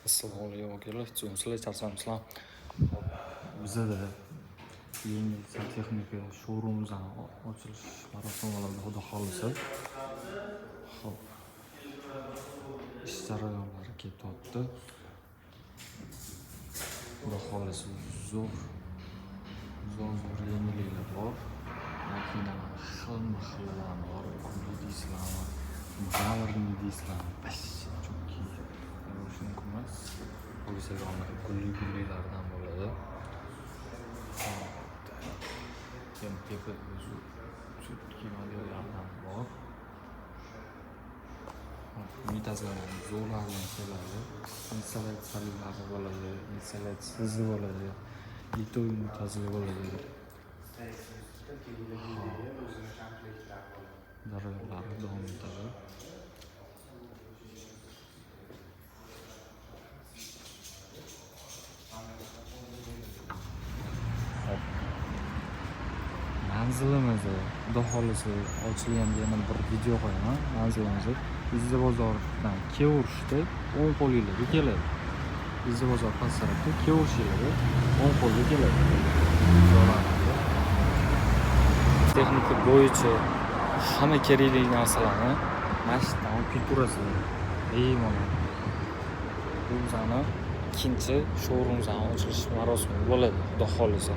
Assalomu alaykum, akalar. Sizlar charchamayapsizlarmi? Bizada yangi santexnika showroomimizni ochilish marosimi bo'ladi, xudo xohlasa. Xo'p. Ish jarayonlari ketyapti. Xudo xohlasa, zo'r zo'r zo'r yangiliklar bor. Mashinalar xilma xillar bor. Gulli deysizlarmi, мраморный deysizlarmi, вообще chunki bo'lishi mumkin emas. Xohlasalar, gulli gullilardan bo'ladi. Hop. Ham tepa o'zi чёткий modellardan bor. Hop, unitazlar ham zo'rlaridan keladi. Installyatsiyalilari bo'ladi, installyatsiyasiz bo'ladi, литой unitazli bo'ladi. O'zini komplektlari bo'ladi. Jarayonlari davom etadi. Hop. Manzilimizni, xudo xohlasa, ochilganda yana bir video qo'yaman. Manzilimizni Izza bozoridan kelaverishda o'ng qo'lingizga keladi. Izza bozor past tarafda kelaverishingizda o'ng qo'lga keladi. Zo'rg'anada. Texnika bo'yicha hamma kerakli narsalarni mana shu yerdan olib ketaverasizlar. Bemalol. Bu bizani ikkinchi showroomimizni ochilish marosimi bo'ladi, xudo xohlasa.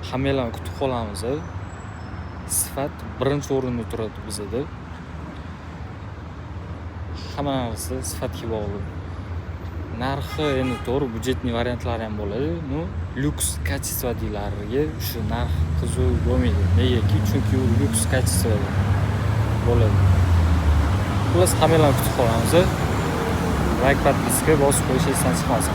Hammanglarni kutib qolamiz. Sifat birinchi o'rinda turadi bizada. Hamma narsa sifatga bog'liq. Narxi endi to'g'ri, бюджетный variantlari ham bo'ladi. Но люкс качество deylariga shu narx qiziq bo'lmaydi. Negaki? Chunki u люкс качество da bo'ladi. Xullas, hammanglarni kutib qolamiz. Лайк, подписка bosib qo'yish esdan chiqmasin.